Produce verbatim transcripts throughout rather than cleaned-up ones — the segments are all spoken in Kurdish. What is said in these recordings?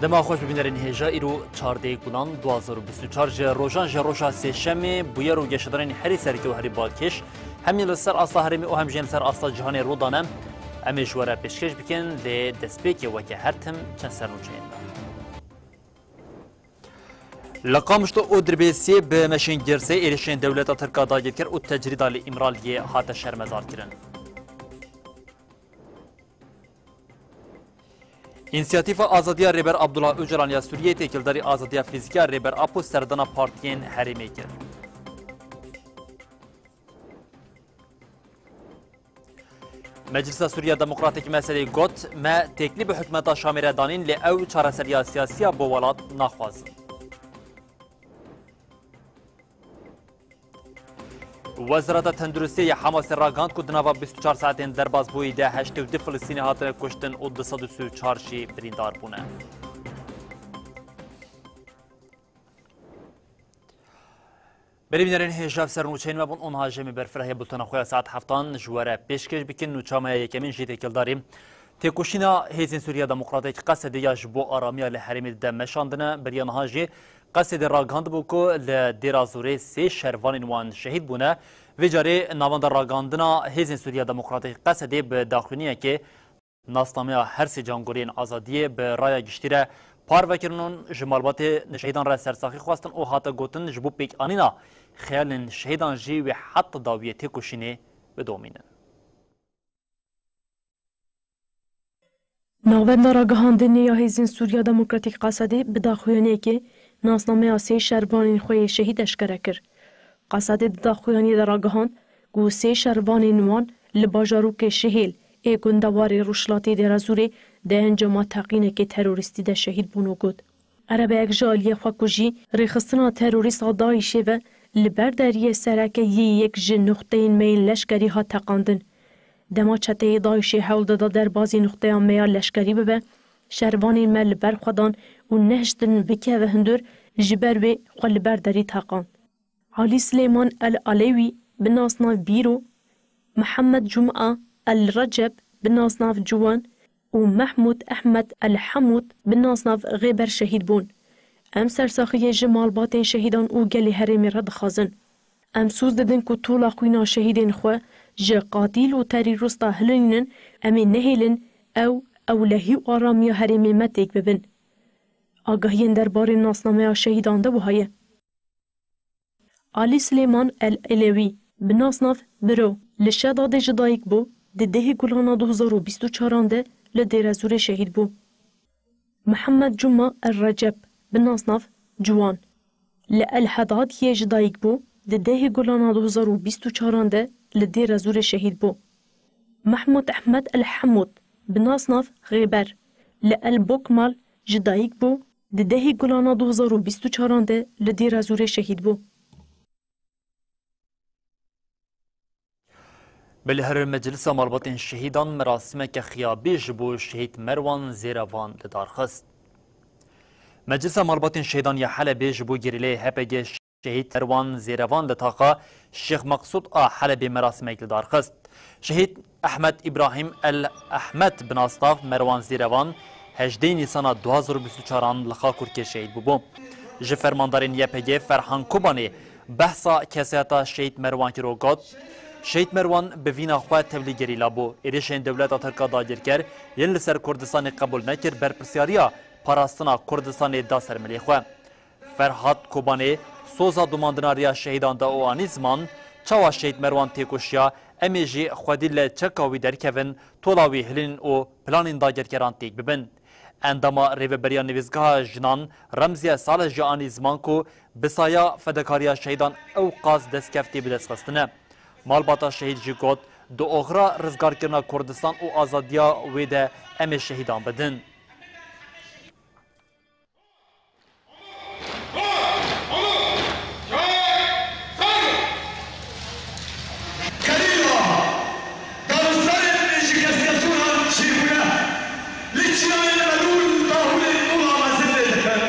Dema xweş bibînerên hêja, îro çardeh Gulan du hazar û bîst û çar ji rojan ji roja sêşemê bûyer û geşedanên herî sereke û herî balkêş hem yê li ser asta herêmê û hem jî li ser asta cîhanê rû dane. Em ê ji we re pêşkêş bikin, lê destpêkê weke her tim çend sernûçeyên me. Li Qamişlo û Dirbêsiyê bi meşên girsê êrişên dewleta Tirk a dagirker û tecrîda li Îmraliyê hate şermezarkirin. Însiyatîfa Azadiya Rêber Abdullah Ocalan ya Sûriyê têkildarî azadiya fîzîkî ya Rêber Apo serdana partiyên herêmê kir. Meclisa Sûriya Demokratîk meselê got, me têklî bi hikûmeta Şamê re danîn, lê ew çareseriya siyasî ya bo welat naxwazin. Wezareta Tenduristiyê ya Hamasê ragihand ku di nava bîst û çar saetên derbasbûyî de heştê û du Filistînî hatine kuştin û du sed û sî û çar jî birîndar bûne. Berî bînerên hêja, ev ser nûçeyên me bûn. Û niha jê me berfirehê bultena xwe ya saet heftan ji we re pêşkêş bikin. Nûça me ya yekemîn jî têkildarî têkoşîna Hêzên Sûriya Demokratîk Qesedê ya ji bo aramiya li herêmê dide meşandine. Beriya niha jî Qesedê ragihandibû ku li Dêra Zûrê sê şervanên wan şehîd bûne. Vê carê navenda ragihandina Hêzên Sûriya Demokratîk Qesedê bi daxuyaniyekê nasnameya her sê cangoriyên azadiyê bi raya giştî re parve kirin û ji malbatê şehîdan re sersaxî xwestin û hate gotin, ji bo pêkanîna xeyalên şehîdan jî wê heta dawiyê têkoşînê bidomînin. Navenda ragihandinê ya Hêzên Sûriya Demokratîk Qesedê bi daxuyaniyekê nasnameya sê şervanên xwe yê şehîd eşkere kir. Qesedê di daxuyaniyê de ragihand ku sê şervanên wan li bajarokê Şihêl ê gundewarê rojhilatê Dêra Zûrê di encama teqînekê terorîstî de şehîd bûn û got, Erebeyek ji aliyê xwekujî rêxistina terorîst a DAIŞê ve li ber deriyê sereke yê yek ji nuxteyên me yên leşkerî hat teqandin. Dema çeteyê DAIŞê hewl dida derbazî nuxteya me ya leşkerî bibe, şervanên me li ber xwe dan û nehiştin bikeve hundir, ji ber wê xwe li ber derî teqand. Alî Silêman El Alewî bi nasnav Bîro, Mihemed Cuma El Receb bi nasnav Ciwan û Mehmûd Ehmed El Hemûd bi nasnav Xêber şehîd bûn. Em sersaxiyê ji malbatên şehîdan û gelê herêmê re dixwazin. Em soz didin ku tola xwîna şehîdên xwe ji qatîl û terîrosta hilinînin, em ê nehêlin ew ewlehî û aramiya herêmê me têk bibin. Agahiyên derbarê nasnameya şehîdan de wiha ye. Alî Silêman El Elewî, bi nasnav Biro, li Şedadê ji dayik bû, di dehê Gulana du hezar û bîst û çaran de li Dêrezûrê şehîd bû. Mihemed Cuma El Receb, bi nasnav Ciwan, li El Hedadiyê ji dayik bû, di dehê Gulana du hezar û bîst û çaran de li Dêrezûrê şehîd bû. Mehmûd Ehmed El Hemûd, bi nasnav Xêber, li El Bokmal ji dayik bû, di dehê Gulana du hezar û bîst û çaran de li Dêrezûrê şehîd bû. Belê her Meclisa Malbatên Şehîdan merasimeke xiyabî ji bo Şehîd Merwan Zêrevan li dar xist. Meclisa Malbatên Şehîdan ya Helebê ji bo gerîleyê H P G Şehîd Merwan Zêrevan li taxa Şêx Meqsûd a Helebê merasimek li dar xist. Şehîd Ehmed Îbrahîm El Ehmed bi nasnav Merwan Zêrevan hejdê Nîsana du hazar û bîst û çaran li Xakurkê şehîd bûbû. Ji fermandarên Y P G Ferhan Kobanê behsa kesayeta Şehîd Merwan kir û got, Şehîd Merwan bi vîna xwe tevlî gerîla bû. Êrişên dewleta Tirk a dagirker yên li ser Kurdistanê qebûl nekir berpirsyariya parastina Kurdistanê da ser milê xwe. Ferhat Kobanê soza domandina riya şehîdan da û anî ziman, çawa Şehîd Merwan têkoşiya, em ê jî xwedî li çeka wî derkevin, tola wî hilînin û planên dagirkeran têk bibin. Endama Rêveberiya Nivîsgeha Jinan Remziye Salih jî anî ziman ku bi saya fedakariya şehîdan ew qas destkeftî bi dest xistine. Malbata şehîd jî got, di oxira rizgarkirina Kurdistan û azadiya wê de em ê şehîdan bidin. Gerîla, danûserên ji keskesûran çêbûne, li çiyayên melûl dahûlên tola mezin lê dixin.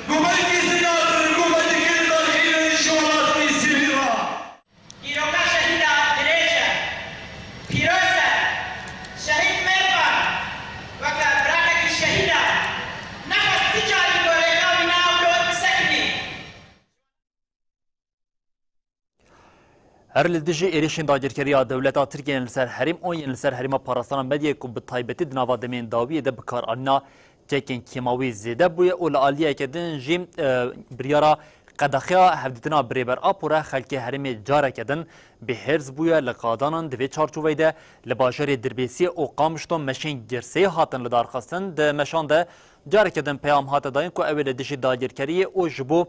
Gobergî zinar, gobergên darhînin ji welatê Sîrî re. Dîroka şehîda dirêj e. Pîroz e. Şehîd Mervan weke bira Er li dijî êrişên dagirkerî ya dewleta Tirkiyê yên li ser herêm û yên li ser herêma parastina medyayê ku bi taybetî di nava demên dawiyê de bikaranîna çekên kîmawî zêde bûye û li aliyeke din jî, e, biryara qedexeya hevdîtina bi Rêber Apo re xelkê herêmê careke din bêhêrs bûye. Li qadanan di vê çarçoveyê de li bajarê Dirbêsiyê û Qamişlo meşên girseyî hatin lidarxistin. Di meşan de careke din peyam hate dayîn ku ew ê li dijî dagirkeriyê û ji bo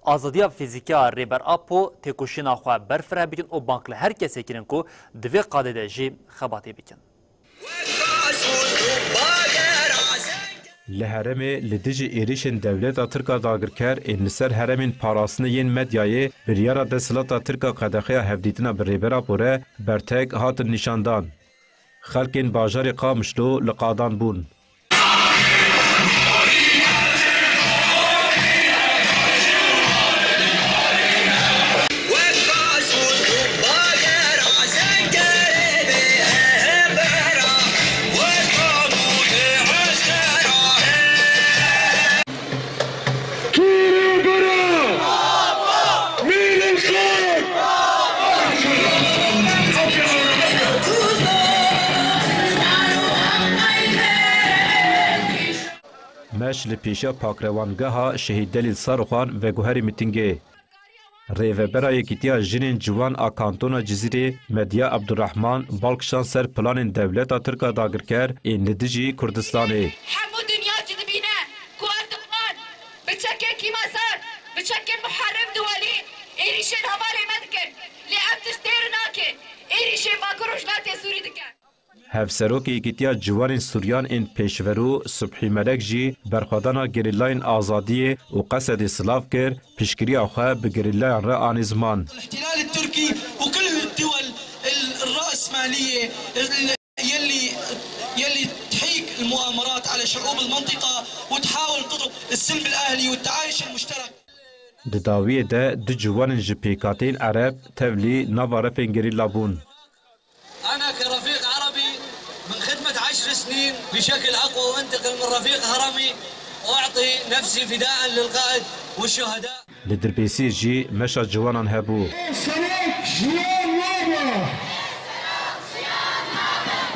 azadiya fîzîkî ya Rêber Apo têkoşîna xwe berfireh bikin û bang li her kesê kirin ku di vê qadê de jî xebatê bikin. Li herêmê li dijî êrişên dewleta Tirk a dagirker ên li ser herêmên parastinê yên medyayê biryara desthilata Tirk a qedexeya hevdîtina bi Rêber Apo re bertek hatin nîşandan. Xelkên bajarê Qamişlo li qadan bûn. Meş li pêşiya pakrewangeha Şehîd Delîl Saruxan veguherî mîtîngê. Rêvebera Yekîtiya Jinên Ciwan a Kantona Cizîrê Medya Abdurrahman bal kişand ser planên dewleta Tirk a dagirker ên li dijî Kurdistanê. Hemû dinya jî dibîne ku Erdogan bi çekên kîmesar, bi çekên muherrib diwelî êrîşên hevalê me dikin. Lê ev tişt têr nake, êrîşên Bakur Rojhilatê Sûrî dikin. Hevserokê Yekîtiya Ciwanên Suryan ên Pêşverû Subhî Melek jî berxwedana gerîlayên azadiyê û Qesedê silav kir, piştgiriya xwe bi gerîlayan re anî ziman. الاحتلال التركي وكل الدول الرأسمالية يلي، يلي تحيك المؤامرات على شعوب المنطقة وتحاول تضرب السلم الأهلي والتعايش المشترك. Di dawiyê de du ciwanên ji pêkhateyên Ereb tevlî nava refên gerîla bûn. أنا كرفيق عربي من خدمة عشر سنين بشكل أقوى، وأنتقل من رفيق هرمي وأعطي نفسي فداء للقائد والشهداء. Li Dirbêsiyê jî meşa ciwanan hebû. Serok jiyan nabe!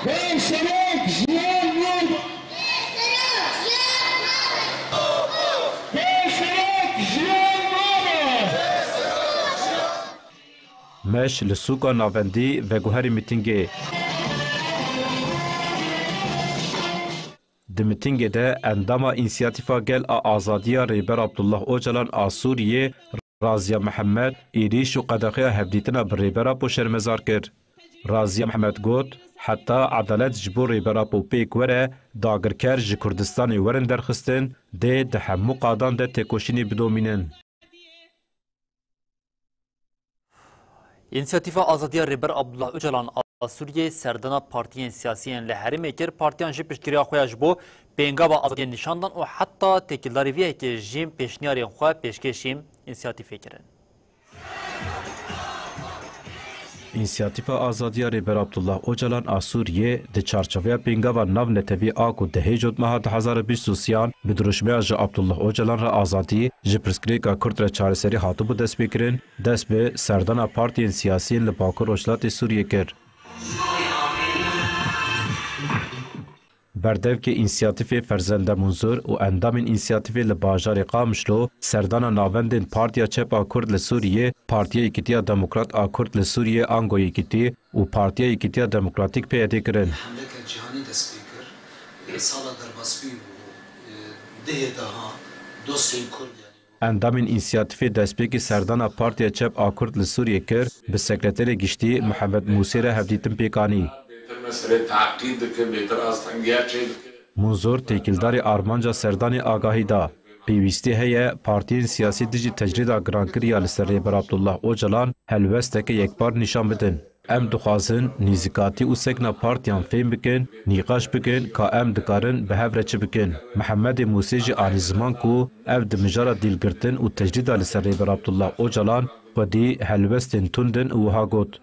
Bê serok jiyan nabe! Bê serok jiyan nabe! Meş li sûka navendî veguherî mîtîngê. Di mîtîngê de endama Însiyatîfa Gel a Azadiya Rêber Abdullah Ocalan a Sûriyê Raziya Mihemed êrîş û qedexeya hevdîtina bi Rêber Apo şermezar kir. Raziya Mihemed got, heta edalet ji bo Rêber Apo pêk were, dagirker ji Kurdistanê werin derxistin, dê di hemû qadan de têkoşînê bidomînin. Însiyatîfa Azadiya Rêber Abdullah Ocalan a Sûriyê serdana partiyên siyasî yên li herêmê kir. Partiyan jî piştgiriya xwe ya ji bo pêngava azadiyê nîşan dan û heta têkildarî vê yekê jî pêşniyarên xwe pêşkêşî însiyatîfê kirin. Însiyatîfa Azadiya Rêber Abdullah Ocalan a Sûriyê di çarçoveya pêngava navnetewî a ku di hêj û meha du hezar û bîst û sêyan bi dirûşmeya ji Abdullah Ocalan re azadî ji pirsgirêka Kurd re çareserî hatibû destpêkirin, dest bi serdana partiyên siyasî yên li Bakur Rojhilatê Sûriyê kir. Berdevkê Însiyatîfê Ferzende Munzur û endamên Însiyatîfê li bajarê Qamişlo serdana navendên Partiya Çep a Kurd li Sûriyê, Partiya Yekîtiya Demokrat a Kurd li Sûriyê, ango Yekîtî, û Partiya Yekîtiya Demokratîk, P Y D, kirin. Hemleke cîhanî dest pê kir. Sala derbasbûyî bû. Dihê daha dostên Kurd, yanî Endamên Însiyatîfê destpêkî serdana Partiya Çep a Kurd li Sûriyê kir, bi Sekreterê Giştî Mihemed Mûsê re hevdîtin pêk anî. Bêtir meselê teqîd dike, bêtir astengiya çêdike. Munzur têkildarî armanca serdanê agahî da. Pêwîstî heye partiyên siyasî dijî tecrîda girankirî ya li ser Rêber Abdullah Ocalan helwesteke yekpar nîşan bidin. Em dixwazin nîzikatî û sekna partiyan fêm bikin, nîqaş bikin ka em dikarin bi hev re çi bikin. Mihemedê Mûsê jî anî ziman ku ev di mijara dîlgirtin û tecrîda li ser Rêber Abdullah Ocalan xwedî helwestên tund in û wiha got,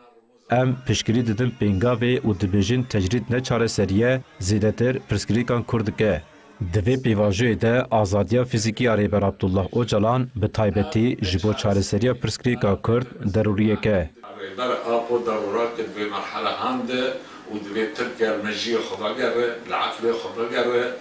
Em piştgirî didin pêngavê û dibêjin tecrîd ne çareserî ye, zêdetir pirsgirêkan kûr dike. Di vê pêvajoyê de azadiya fîzîkî ya Rêber Abdullah Ocalan bi taybetî ji bo çareseriya pirsgirêka Kurd derûriyek e. Rêber Apo derûra kir vê merhele han de û divê Tirkiye li mejiyê xwe vegere, li eqlê xwe vegere.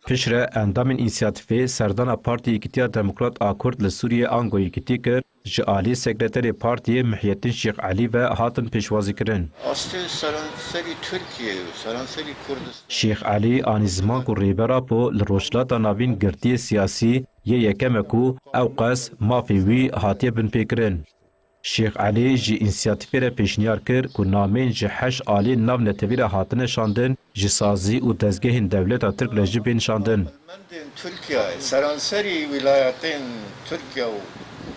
Piştre endamên însiyatîfê serdana Partî Yekîtiya Demokrat a Kurd li Sûriyê ango yekîtî kir, ji alî sekreterê partiyê Mihyettin Şêx Elî ve hatin pêşwazîkirin. Astê seranserî Tirkiye û seranserî Kurdistan. Şêx Elî anî ziman ku Rêber Apo li Rojhilata Navîn girtiyê siyasî yê yekem e ku ew qas mafê wî hatiye binpêkirin. Şêx Elî ji însiyatîfê re pêşniyar kir ku nameyên ji heşt aliyên nav netewî re hatine şandin, ji sazî û dezgehên dewleta Tirk re jî bên şandin. Mendên Tirkiyeyê, seranserî wîlayetên Tirkiye û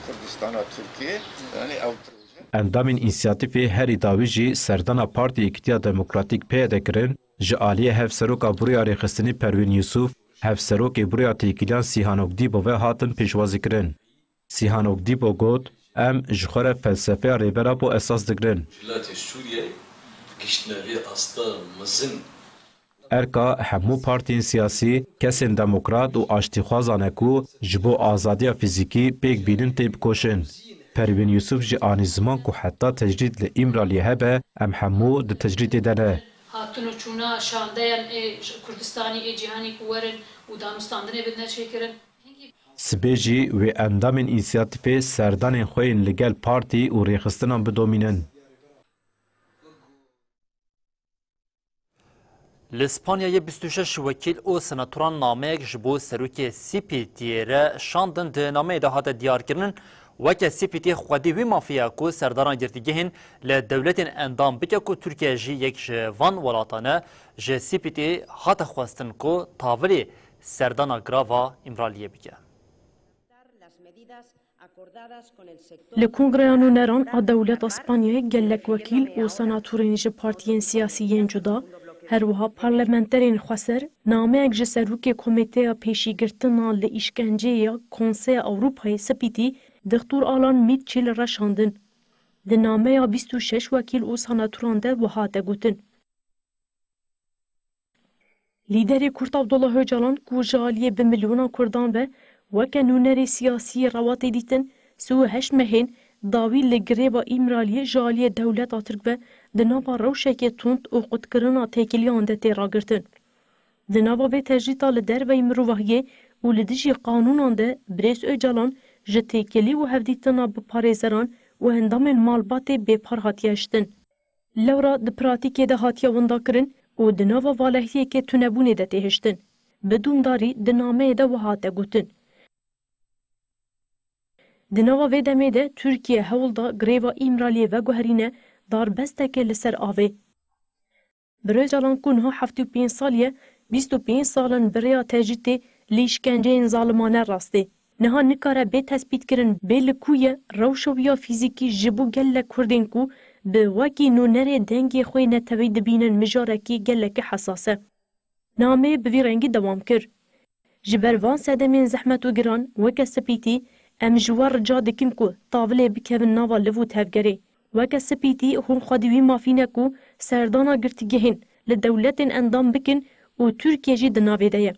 Kurdistana Tirkiyê, yanî ew proje. Endamên însiyatîfê herî dawî jî serdana Partî Yekîtiya Demokratîk, P Y D, kirin, ji aliyê Hevseroka Buroya Rêxistinî Perwîn Yusuf, Hevserokê Buroya Têkiliyan Sîhan Ogdîbo ve hatin pêşwazîkirin. Sîhan Ogdîbo got, em ji xwe re felsefeya Rêber Apo esas digirin. Miletê Sûriyeyê gihiştine vê asta mezin. Erka hemû partiyên siyasî, kesên demokrat û aştîxwazan e ku ji bo azadiya fîzîkî pêk bînin têbikoşin. Perwîn Yusuf jî anî ziman ku heta tecrîd li Îmraliyê hebe, em hemû di tecrîdê de ne. Hatin û çûna şandeyan ê Kurdistanî, ê cîhanî ku werin û danûstandinê bidine çêkirin. Sibê jî wê endamên însiyatîfê serdanên xwe yên li gel partî û rêxistinan bidomînin. Li Spanyayê bîst û şeş wekîl û senatoran nameyek ji bo serokê C P T'ê re şandin. Di nameyê de hate diyarkirin, weke C P T xwedî wî mafî ye ku serdana girtîgehên li dewletên endam bike ku Tirkiye jî yek ji van welatan e, ji C P T hate xwestin ku tavilê serdana girava Îmraliyê bike. Li Kongreya Nûneran a Dewleta Spanyayê gelek wekîl û senatorên ji partiyên siyasî yên cuda, her wiha parlamenterên xweser, nameyek ji serokê Komîteya Pêşîgirtina li Îşkenceya Konseya Ewropayê, spîtî, Dixtor Alan Mitchell re şandin. Di nameya bîst û şeş wekîl û senatoran de wiha hate gotin. Lîderê Kurd Abdullah Ocalan ku ji aliyê bi milyonan Kurdan ve weke nûnerê siyasî rewa tê dîtin, sî û heşt mehên dawî li girêva Îmraliyê ji aliyê dewleta Tirk ve di nava rewşeke tund û qutkirina têkiliyan de tê ragirtin. Di nava vê tecrîta li derveyî mirovahiyê û li dijî qanûnan de birêz Ocalan ji têkilî û hevdîtina bi parêzeran û endamên malbatê bêpar hatiye hiştin. Lewra di pratîkê de hatiye windakirin û di nava valehiyeke tunebûnê de tê hiştin. Bi dûmdarî di nameyê de wiha hate gotin. Di nava vê demê de Tirkiye hewl da girêva Îmraliyê veguherîne darbesteke li ser avê. Birêz Ocalan ku niha heftê û pênc salî ye, bîst û pênc sal in bi rêya tecrîtê li îşkenceyên zalimane rastê. Niha nikare bê tespîtkirin bê li ku ye, rewşa wî ya fîzîkî ji bo gelek Kurdên ku bi wekî nûnerê dengê xwe yê netewî dibînin mijarekî gelekî hesas e. Nameyê bi vî rengî dewam kir. Ji ber van sedemên zehmet û giran weke spîtî, em ji we rica dikin ku tavilê bikevin nava liv û tevgerê. Weke spîtî hûn xwedî wî mafî ne ku serdana girtîgehên li dewletên endam bikin û Tirkiye jî di navê de ye.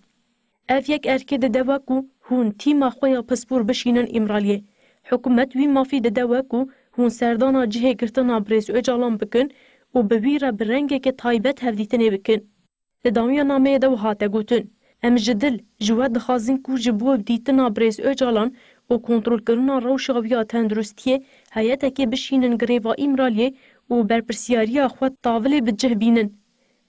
Ev yek erkê dide we ku hûn tîma xwe ya pispor bişînin Îmraliyê. Hikûmet wî mafî dide we ku hûn serdana cihê girtina birêz Ocalan bikin û bi wî re bi rengeke taybet hevdîtinê bikin. Di dawiya nameyê de wiha hate gotin, em ji dil ji we dixwazin ku ji bo dîtina birêz Ocalan û kontrolkirina rewşa wî ya tenduristiyê heyetekê bişînin girêva Îmraliyê û berpirsiyariya xwe tavilê bi cih bînin.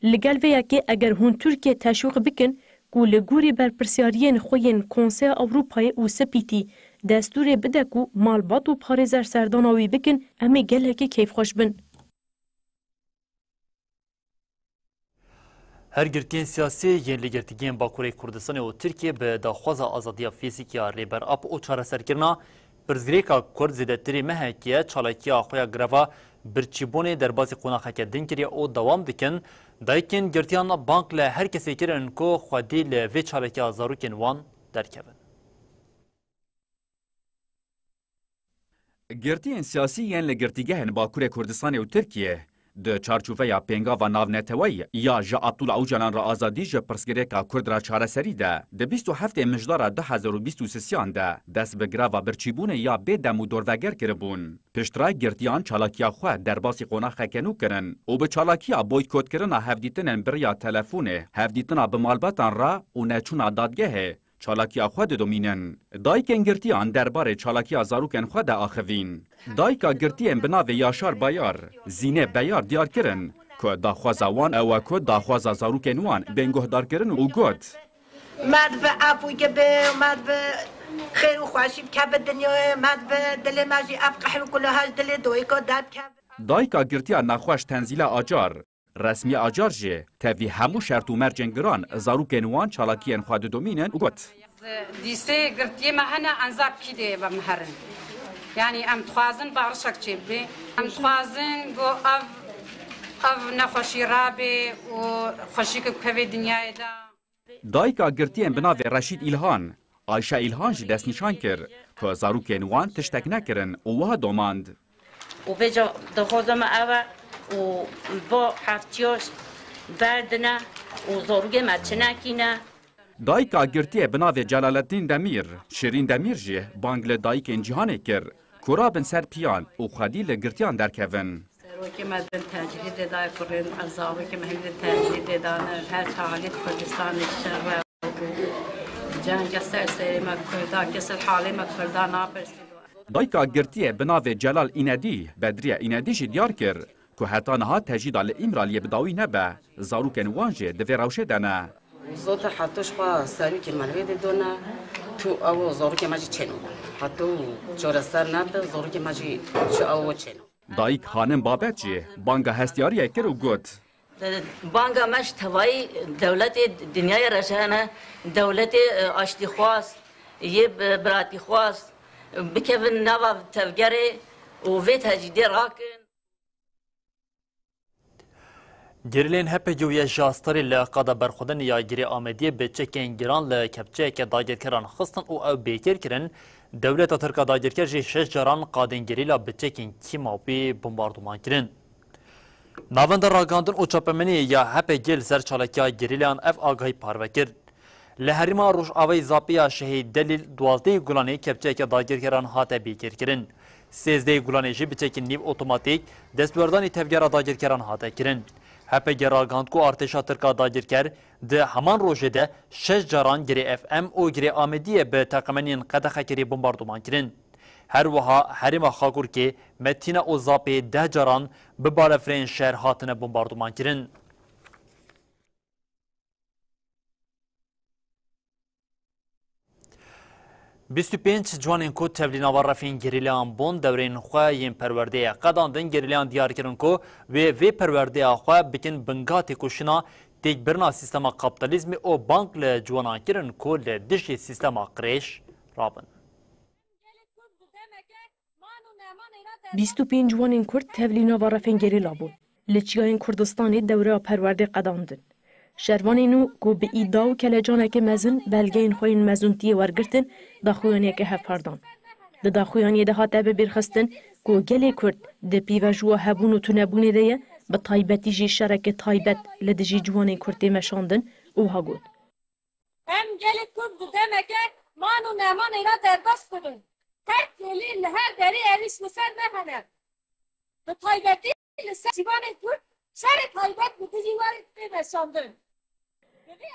Li gel vê yekê eger hûn Tirkiye teşwîq bikin ku li gorî berpirsiyariyên xwe yên Konseya Ewropayê û spîtî destûrê bide ku malbat û parêzer serdana wî bikin, em ê gelekî keyfxweş bin. Her girtiyên siyasî yên li girtîgehên Bakurê Kurdistanê û Tirkiyê bi daxwaza azadiya fîzîkî ya Rêber Apo û çareserkirina pirsgirêka Kurd zêdetirî mehekî ye çalakiya xwe ya greva birçîbûnê derbasî qonaxeke din kiriye û dewam dikin. Dayikên girtiyan bang li her kesê kirin ku xwedî li vê çalakiya zarokên wan derkevin. Girtiyên siyasî yên li girtîgehên Bakurê Kurdistanê û Tirkiyê Di çarçoveya pêngava navneteweyî ya ji Abdullah Ocalan re azadî ji pirsgirêka Kurd re çareserî de, di bîst û heftê Mijdara du hezar û bîst û sisiyan de dest bi greva birçîbûnê ya bê dem û dorveger kiribûn. Piştre girtiyan çalakiya xwe derbasî qonaxeke nû kirin û bi çalakiya boykotkirina hevdîtinên bi riya telefonê, hevdîtina bi malbatan re û neçûna dadgehê, çalakiya xwe didomînin. Dayikên girtiyan derbarê çalakiya zarokên xwe de axivîn. Dayika girtiyên bi navê Yaşar Bayar, Zîne Beyar diyar kirin ku daxwaza wan ew e ku daxwaza zarokên wan bên guhdarkirin û got, Me dibe efû ke be, me dibe xêr û xweşî bikeve dinyayê, me dibe dilê me jî ev qehr û kuleha ji dilê doyiko derbikeve. Dayika girtiya nexweş Tenzîle Acar, Resmî Acar jî tevî hemû şert û mercên giran zarokên wan çalakiyên xwe didomînin û got, Dîsê girtiyê me hene, enza pî dê ve me herin. Yanî em dixwazin barişek çêbibe. Em dixwazin ku ev, ev nexweşî rabe û xweşik bikeve dinyayê de. Dayika girtiyên bi navê Reşîd Îlhan, Ayşe Îlhan jî destnîşan kir ku zarokên wan tiştek nekirin û wiha domand. Û vêca daxwaza me ev e û va heftiya berdine û zarokê me çinekî ne. Dayika girtiyê bi navê Celaleddîn Demîr, Şirîn Demîr jî bang li dayikên cîhanê kir ku rabin ser piyan û xwedî li girtiyan derkevin. Serokê me din tecrîdê daye kurên, zarokê me hîn din tecrîdê dane, her çaxê li Kurdistanê şer e. Cenge ser serê me Kurda, kes li halê me Kurda napirsî. Dayika girtiyê bi navê Celal Înedî, Bedriye Înedî jî diyar kir ku heta niha tecrîda li Îmraliyê bi dawî nebe, zarokên wan jî di vê rewşê de ne. Zote heto ji xwe serokê me li wê de done, tu ew zarokê me jî çêno. Heto çareser nebe, zarokê me jî çi ew çêno. Dayik Hanim Babet jî banga hestiyariyê kir û got, Banga me ji tevayî dewletê dinyayê re jî hene, dewletê, e, aştîxwaz, yê bi-, biratîxwaz, bikevin nava tevgerê û vê tecrîdê rakin. Gerîlên H P G û Y J A Starê li qada berxwedinê ya Girê Amediyê bi çekên giran li kepçeyeke dagirkeran xistin û ew bêkêr kirin. Dewleta Tirk a dagirker jî şeş caran qadên gerîla bi çekên kîmawî bombarduman kirin. Navenda Ragihandin û Çapemeniyê ya H P G li ser çalakiya gerîlayan ev agahî parve kir. Li herêma Rojavayê Zapê ya Şehîd Delîl duwazdehê Gulanê kepçeyeke dagirkeran hate bîkêrkirin. Sêzdehê Gulanê jî bi çekên nîv otomatîk destwerdanî tevgera dagirkeran hate kirin. H P G ragihand ku artêşa Tirk a dagirker di heman rojê de şeş caran Girê F M û Girê Amediyê bi teqemeniyên qedexekirî bombarduman kirin. Her wiha herêma Xakurkê, Metîna û Zapê deh caran bi balefirên şer hatine bombarduman kirin. Bîst û pênc ciwanên ku tevlî nava refên gerîlayan bûn, dewreyên xwe yên perwerdeyê qedandin. Gerîlayan diyar kirin ku wê vê perwerdeya xwe bikin binga têkoşîna têkbirina sîstema kapîtalîzmê û bang li ciwanan kirin ku li dijî sîstema qirêj rabin. Bîst û pênc ciwanên Kurd tevlî nava refên gerîla bûn. Li çiyayên Kurdistanê dewreya perwerdê qedandin. Şervanên nû ku bi îda û kelecaneke mezin belgeyên xwe yên mezûntiyê wergirtin, daxuyaniyeke hevpar dan. Di daxuyaniyê de hate bibîrxistin ku gelê Kurd di pîvejoya hebûn û tunebûnê de ye, bi taybetî jî şereke taybet li dijî ciwanên Kurd tê meşandin û wiha got, Em gelê Kurd di demeke man û nemanê re derbas bibin. Qet kêlî li her derê êrîş li ser me hene. Bi taybetî li ser ciwanên Kurd şerê taybet bi dijî we tê meşandin.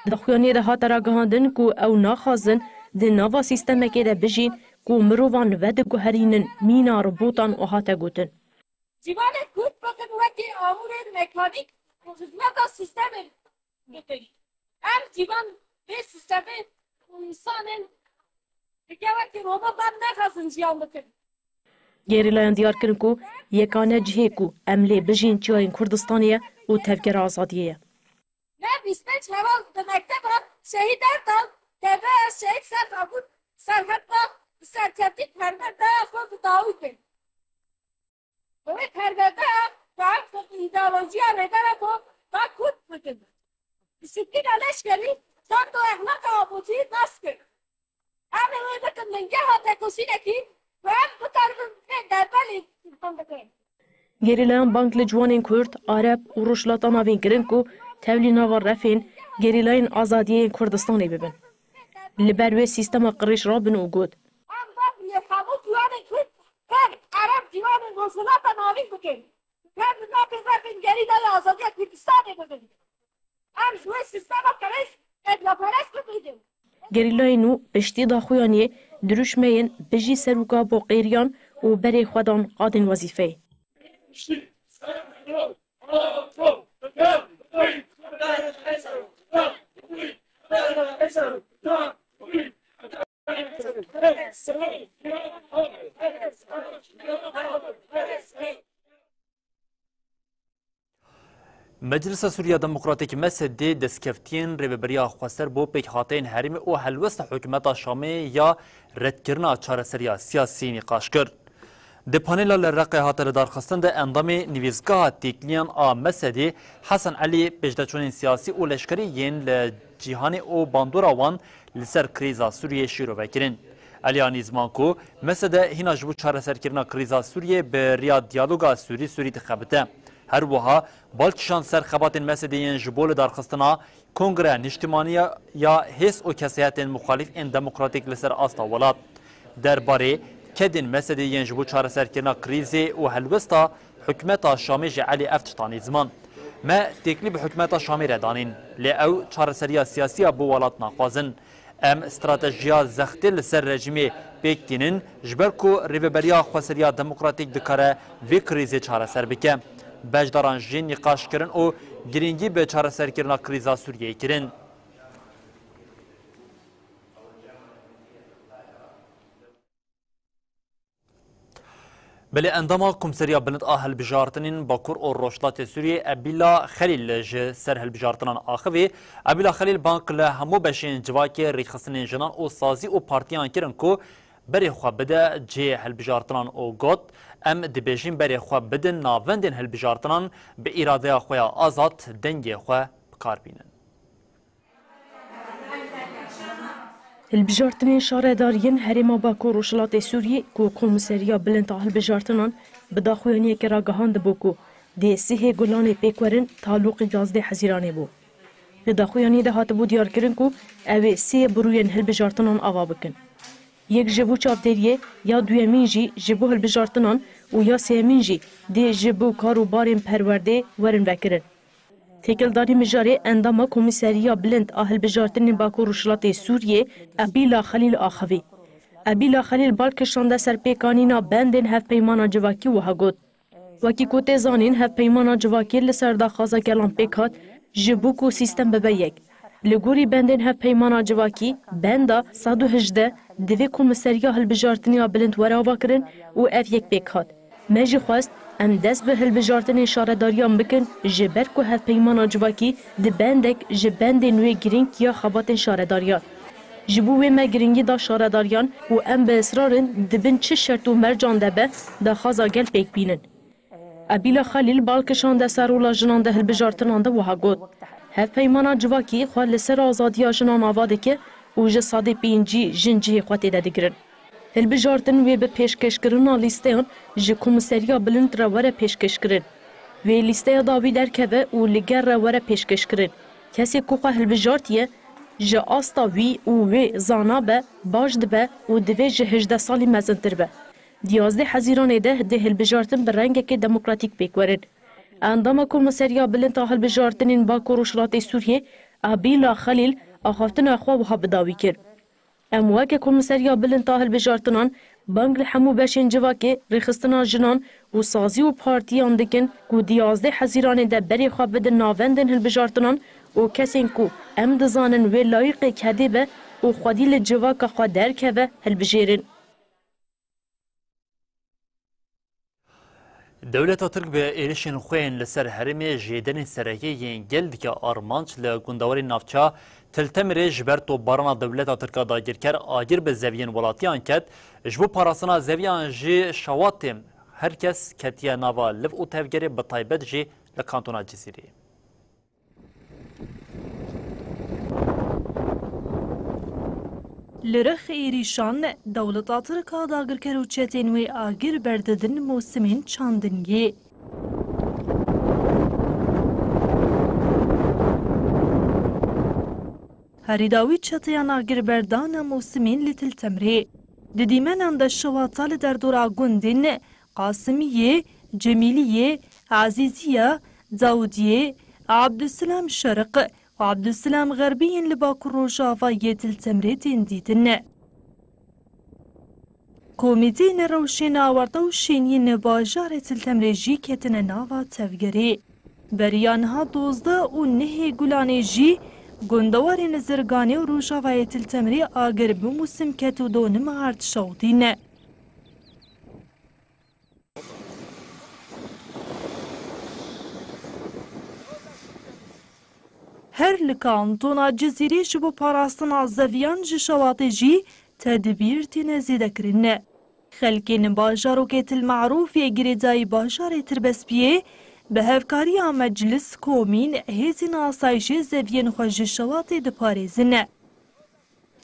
Di daxuyaniyê de hate ragihandin ku ew naxwazin di nava sîstemekê de bijîn ku mirovan vediguherînin mîna robotan û hate gotin. Ciwanên Kurd bikin wekî amûrên mekanîk û xizmeta sîstemê bikin. Em ciwan bê sîstemê û însanên dike wekî robotan nexwazin jiyan bikin. Gerîlayan diyar kirin ku yekane cihê ku em lê bijîn çiyayên Kurdistanê ye û tevgera azadiyê ye. Neh bîst pênc heval di mekteba Şehîd Erdal, T V A Şehîd Serxabûn, Serheta bi serkevtî perwerdeya xwe bi dawî kir. Bi wê perwerdeya, bi ev îdeolojiya Rêbera ku da kurt bikin. Disiplîna leşkerî, şert û exlaqa abojî nas kir. Em ê wê bikin bingeha têkoşînekî ku em bikaribin vê derbelê îlham bikin. Gerîlayan bang li ciwanên Kurd, Areb û Rojhilata Navîn kirin ku tevlî nava refên gerîlayên azadiyê yên Kurdistanê bibin. Li ber wê sîstema qirêj rabin û got, Em bang li hemû ciwanên Kurd, Kurd, Ereb, ciwanên Rojhilata Navîn bikin. Em li navê refên gerîlayê azadiya Kurdistanê bibin. Em ji wê sîstema qirêj tevlaperest bibînin. Gerîlayên nû piştî daxuyaniyê dirûşmeyên Bijî Serok Apo qêriyan û berê xwe dan qadên wezîfeyê. Meclisa Sûriya Demokratîk, M S D, destkeftiyên rêveberiya xweser bo pêkhateyên herêmê û helwesta hikûmeta Şamê ya redkirina çareseriya siyasî nîqaş kir. Di panela li Reqê hate lidarxistin de endamê Nivîsgeha Têkiliyan a M S D, Hesen Elî, pêşdeçûnên siyasî û leşkerî yên li cîhanê û bandora wan li ser krîza Sûriyê şîrove kirin. Elî anî ziman ku M S D hîna ji bo çareserkirina krîza Sûriyê bi riya diyaloga Sûrî-Sûrî dixebite. Her wiha bal kişand ser xebatên M S D yên ji bo lidarxistina Kongreya Niştimanî ya hêz û kesayetên muxalîf ên demokratîk li ser asta welat. Derbarê kedên M S D yên ji bo çareserkirina krîzê û helwesta hikûmeta Şamê jî Elî ev tişt anî ziman. Me têkilî bi hikûmeta Şamê re danîn, lê ew çareseriya siyasî ya bo welat naxwazin. Em stratejiya zextê li ser rejîmê pêk tînin, ji ber ku rêveberiya xweseriya demokratîk dikare vê krîzê çareser bike. Beşdaran jî nîqaş kirin û girîngî bi çareserkirina krîza Sûriyeyê kirin. Belê endama Komîseriya Bilind a Hilbijartinên Bakur û Rojhilatê Sûriyê Ebîla Xelîl ji ser hilbijartinan axivî. Ebîla Xelîl bang li hemû beşên civakê, rêxistinên jinan û sazî û partiyan kirin ku berê xwe bide cihê hilbijartinan û got, Em dibêjin berê xwe bidin navendên hilbijartinan, bi îradeya xwe ya azad dengê xwe bi kar bînin. Hilbijartinên şaredariyên Herêma Bakur Rojhilatê Sûriyê ku Komîseriya Bilind a Hilbijartinan bi daxuyaniyekê ragihandibû ku dê sihê Gulanê pêk werin, taloqî yazdeh Hezîranê bû. Di daxuyaniyê de hatibû diyarkirin ku ew ê sê birûyên hilbijartinan ava bikin. Yek ji bo çavdêriyê, ya duyemîn jî ji bo hilbijartinan û ya sêyemîn jî dê ji bo kar û barên perwerdê werin vekirin. Têkildarî mijarê endama Komîseriya Bilind a Hilbijartinên Bakur Rojhilatê Sûriyê Ebîla Xelîl axivî. Ebîla Xelîl bal kişande ser pêkanîna bendên hevpeymana civakî wiha got, Wekî ku tê zanîn, hevpeymana civakî li ser daxwaza gelan pêk hat ji bo ku sîstem bibe yek. Li gorî bendên hevpeymana civakî, benda sed û hejdeh divê Komîseriya Hilbijartinê ya Bilind were avakirin û ev yek pêk hat. Me jî xwest em dest bi hilbijartinên şaredariyan bikin, ji ber ku hevpeymana civakî di bendek ji bendên wê girîng ya xebatên şaredariyan. Ji bo wê me girîngî da şaredariyan û em bi israr in di bin çi şert û mercan de be daxwaza gel pêk bînin. Ebîla Xelîl bal kişande ser rola jinan di hilbijartinan de wiha got, Hevpeymana civakî xwe li ser azadiya jinan ava dike û ji sedê pêncî jin cihê xwe tê de digirin. Hilbijartin wê bi pêşkêşkirina lîsteyan ji Komîseriya Bilind re were pêşkêşkirin. Wê lîsteya dawî derkeve û li gel re were pêşkêşkirin. Kesê ku xwe hilbijartiye, ji asta wî û wê zana be, baş dibe û divê ji hejdeh salî mezintir be. Di yazdeh Hezîranê de dê hilbijartin bi rengekê demokratîk pêk werin. Endama Komîseriya Bilind a Hilbijartinên Bakur Rojhilatê Sûriyê, Abîla Xelîl, axaftina xwe wiha bi dawî kir. Em weke Komîseriya Bilind a Hilbijartinan bang li hemû beşên civakê, rêxistina jinan û sazî û partiyan dikin ku di yazdeh Hezîranê de berê xwe bidin navendên hilbijartinan û kesên ku em dizanin wê layîqê kedê be û xwedî li civaka xwe derkeve, hilbijêrin. Dewleta Tirk bi êrişên xwe yên li ser herêmê jêdenên sereke yên gel dike armanc. Li gundewarên navça Til Temirê ji ber topbarana dewleta Tirk a dagirker agir bi zeviyên welatiyan ket. Ji bo parastina zeviyan jî şewatê her kes ketiye nava liv û tevgerê, bi taybet jî li kantona Cizîrê. Li rêx êrîşan, dewleta Tirk a dagirker û çetên wê agir berdidin mûsimên çandiniyê. Herî dawî çeteyan agirberdan a mûsimîn li Til Temrê. Di dîmenan de şewata li derdora gundên Qasimiyê, Cemîliyê, Ezîziya, Dawudiyê, Abdulselam Şeriq û Abdulselam Xerbî yên li Bakur Rojava yê Til Temrê tên dîtin. Komîteyên rewşên awarte û şêniyên bajarê Til Temrê jî ketine nava tevgerê. Beriya niha dozdeh û nehê Gulanê jî gundewarên Zirganê û Rojavayê Til Temrê agir bi mûsim ket û donima ard şewitîne. Her li kantona Cizîrê ji bo parastina zeviyan ji şewatê jî tedbîr têne zêdekirin. Xelkên bajarokê Til Merûf yê girêdayî bajarê Tirbespiyê bi hevkariya meclis, komîn, hêzên asayişê zeviyên xwe ji şewatê diparêzin.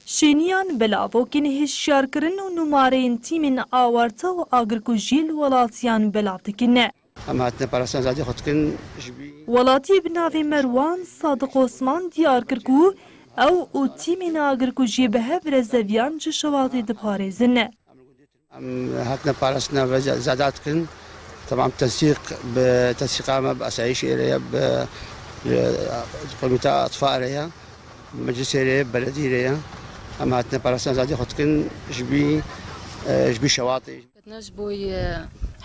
Şêniyan belavokên hişyarkirin û nûmareyên tîmên awarte û agirkujiyê li welatiyan belav dikin. Em hatine parastina azadiyê xwe dikin ji bî. Welatiyê bi navê Merwan Sadiq Osman diyar kir ku ew û tîmên agirkujiyê bi hev re zeviyan ji şewatê diparêzin. Em hatine parastina ve ze-, zeda dikin. Temam tensîq bi tensîqa me bi asayişê re ye, bi, bi komîta atfa re ye, meclisê re ye, beledî re ye. Em hatine parastina azadiyê xwe dikin ji bî, e, ji bî şewatê. Ketine ji bo, e,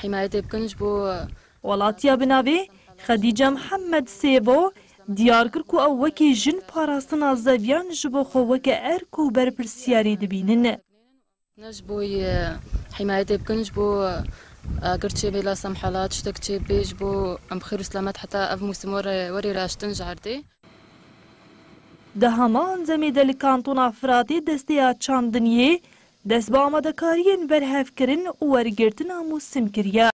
hîmayetê bikin, ji bo, e, Welatiya bi navê Xedîce Mihemed Sêvo diyar kir ku ew wekî jin parastina zeviyan ji bo xwe weke erk û berpirsiyarî dibînin. Ne ji bo, e, hîmayetê bikin, ji bo, e, agir çêbê, la semhela tiştek çêbê, ji bo em bi xêr û selamet heta ev mûsim were, werê raştin ji erdê. Di hema encamê de li Kantona Firatê desteya çandiniyê dest bi amadekariyên berhevkirin û wergirtina mûsim kiriye.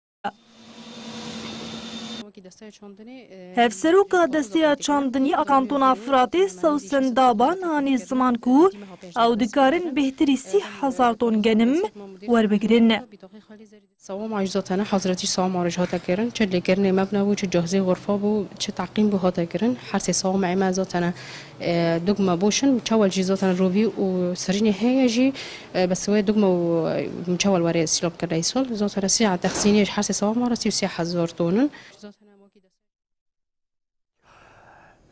Hevseroka desteya çandinî a Kantona Firatê Sewsen Daban anî ziman ku ew dikarin bêhtirî sî hezar ton genim werbigirin. Sewama jî zatene hazretî sewama re jî hate kirin. Çi lêkirinê me bûne bû, çi cihazê xurfa bû, çi teqîm bû hate kirin. Her sê sewamê me zatene, e, dugme boş in. Çewel jî zatene rovî û serînê heye jî, e, bi siwê dugme û, e, çewel were îstîlab kirine îsal. Zatene sîya texsîniyê ji her sê sewama re sî û sê hezar ton in.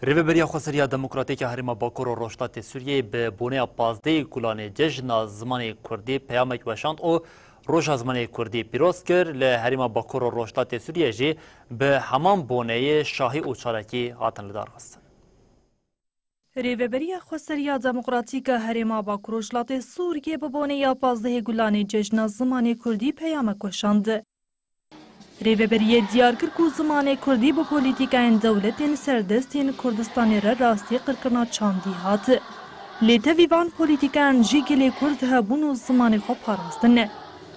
Rêveberiya Xweseriya Demokratîk ya Herêma Bakur û Rojhilatê Sûriyeyê bi boneya pazdehê Gulanê Cejna Zimanê Kurdî peyamek weşand û Roja Zimanê Kurdî pîroz kir. Li Herêma Bakur û Rojhilatê Sûriyeyê jî bi heman boneyê şahî û çalakî hatin lidarxistin. Rêveberiya Xweseriya Demokratîk a Herêma Bakur Rojhilatê Sûriyê bi boneya pazdehê Gulanê Cejna Zimanê Kurdî peyamek weşand. Rêveberiyê diyar kir ku zimanê kurdî bi polîtîkayên dewletên serdest yên Kurdistanê re rastî qirkirina çandî hat. Lê tevî van polîtîkayan jî gelê kurd hebûn û zimanê xwe parastin.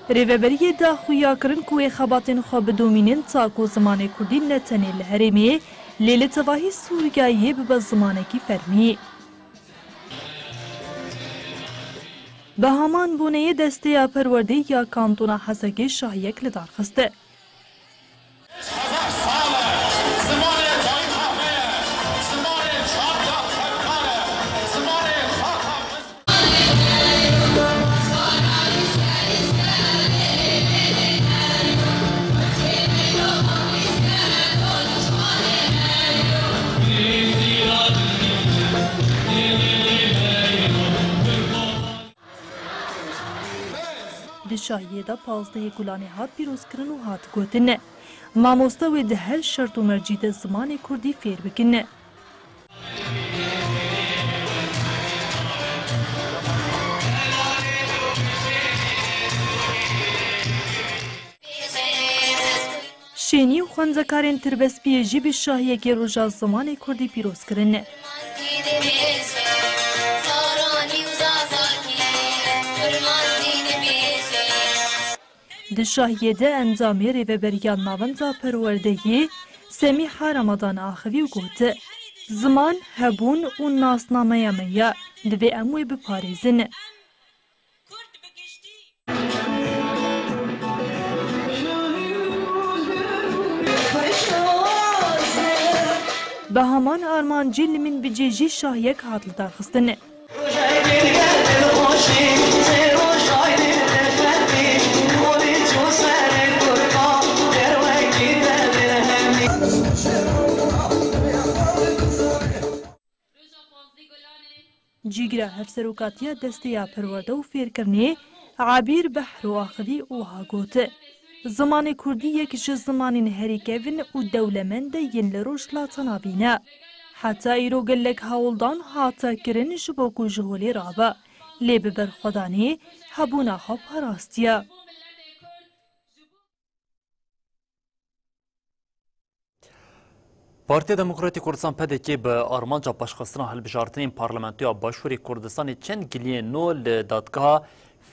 Rêveberiyê da xuyakirin ku wê xebatên xwe bidomînin ta ku zimanê kurdî ne tenê li herêmê, lê li tevahî Sûriyeyê bibe zimanekî fermî. Bi heman boneyê desteya perwerdê ya Kantona Hesekê şahiyek li dar xist. Di şahiyê de pazdehê Gulanê hat pîrozkirin û hat gotin, mamoste wê di her şert û mercî de zimanê kurdî fêr bikin. Şênî û xwendekarên Tirbespiyê jî bi şahiyekê Roja Zimanê Kurdî pîroz kirin. Di şahiyê de endamê Rêveberiya Navenda Perwerdeyê Semîha Ramadan axivî û got, ziman, hebûn û nasnameya me ye, divê em wê biparêzin. Bi heman armancî li Minbicê jî şahiyek hat lidarxistin. Cîgira Hevserokatiya Desteya Perwerde û Fêrkirinê Ebîr Behro axivî û wiha got, Zimanê kurdî yek ji zimanên herî kevin û dewlemend yên li Rojhilata Navîn e. Heta îro gelek hewldan hate kirin ji bo ku ji holê rabe, lê bi berxwedanê hebûna xwe parastiye. Partiya Demokratîk Kurdistan, P D K, bi armanca paşxistina hilbijartinên Parlamentoya Başûrê Kurdistanê çend giliyên nû li Dadgeha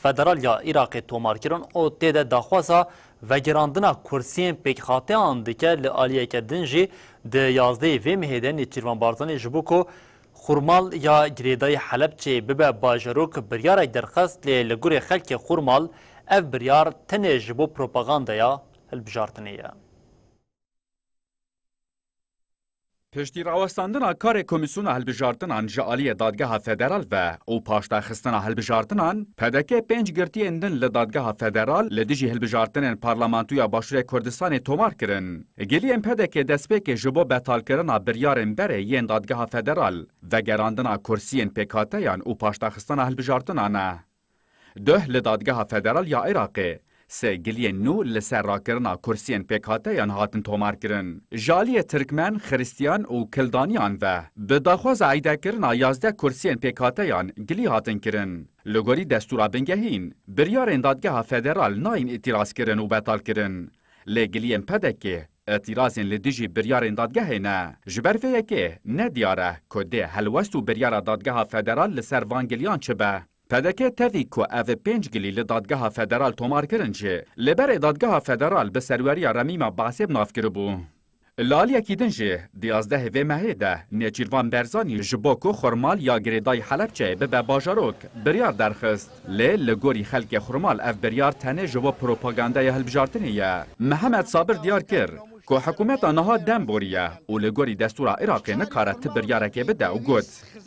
Federal ya Iraqê tomar kirin û tê de daxwaza vegerandina kursiyên pêkhateyan dike. Li aliyeke din jî di yazdehê vê mehê de Nêçîrvan Barzanî ji bo ku Xurmal ya girêdayî Helebçeyê bibe bajarok biryarek derxist, lê li gorî xelkê Xurmal ev biryar tenê ji bo propagandaya hilbijartinê ye. Piştî rawestandina karê Komîsyona Hilbijartinan ji aliyê Dadgeha Federal ve û paşdaxistina hilbijartinan, P D K pênc girtiyên din li Dadgeha Federal li dijî hilbijartinên Parlamentoya Başûrê Kurdistanê tomar kirin. Giliyên P D K destpêkê ji bo betalkirina biryarên berê yên Dadgeha Federal, vegerandina kursiyên pêkhateyan û paşdaxistina hilbijartinan e. Duh li Dadgeha Federal ya Iraqê, sê giliyên nû li ser rakirina kursiyên pêkhateyan hatin tomarkirin. Ji aliyê Tirkmen, Xiristiyan û Kildaniyan ve bi daxwaza eydekirina yazdeh kursiyên pêkhateyan gilî hatin kirin. Li gorî destûra bingehîn, biryarên Dadgeha Federal nayên îtirazkirin û betalkirin. Lê giliyên P D K îtirazên li dijî biryarên dadgehê ne. Ji ber vê yekê ne diyar e ku dê helwest û biryara Dadgeha Federal li ser van giliyan çi be. P D K tevî ku ev pênc gilî li Dadgeha Federal tomar kirin jî, li berê Dadgeha Federal bi serweriya Remîma Behsê bi nav kiribû. Li aliyekî din jî, di yazdehê vê mehê de Nêçîrvan Berzanî ji bo ku Xurmal ya girêdayî Helebçeyê bibe bajarok, biryar derxist. Lê li gorî xelkê Xurmal ev biryar tenê ji bo propagandaya hilbijartinê ye. Mihemed Sabir diyar kir ku hikûmeta niha dem boriye û li gorî destûra Iraqê nikare ti biryarekê bide û got,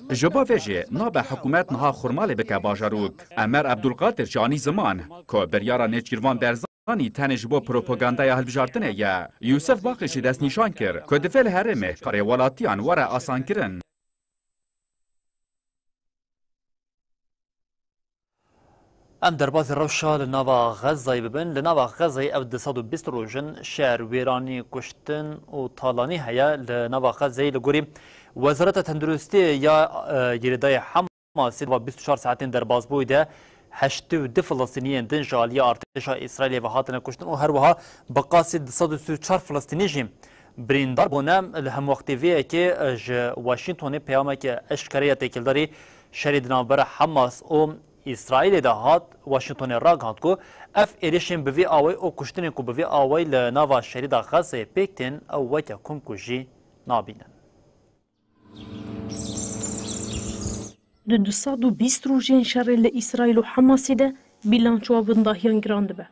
Ji bo vê jî nabe hikûmet niha Xurmalê bike bajarok. Emer Ebdulqadir jî anî ziman ku biryara Nêçîrvan Berzanî tenê ji bo propagandaya hilbijartinê ye. Yûsif Baqî jî destnîşan kir ku divê li herêmê karê welatiyan were asankirin. Em derbasî rewşa li nava Xezayê bibin. Li nava Xezayê ev du sed û bîst roj in şer, wêranî, kuştin û talanî heye. Li nava Xezayê li gorî Wezareta Tenduristiyê ya, e, girêdayê Hamasê va bîst û çar saetên derbasbûyî de heştê û du Filistîniyên din ji aliyê artêşa Îsraîlê ve hatine kuştin û her wiha bi qasî du sed û sî û çar Filistînî jî birîndar bûne. Li hemwextê vê yekê, e, ji Washingtonê peyameke eşkere ya têkildarî şerê di navbera Hamas û Îsraîlê de hat. Washingtonê ragihand ku ev êrişên bi vî awayî û kuştinên ku bi vî awayî li nava şerî de Xezeyê pêk tên, ew weke komkujî nabînin. Di du sed û bîst rojên şerê li Îsraîl û Hamasê de bîlançoya windahiyan giran dibe.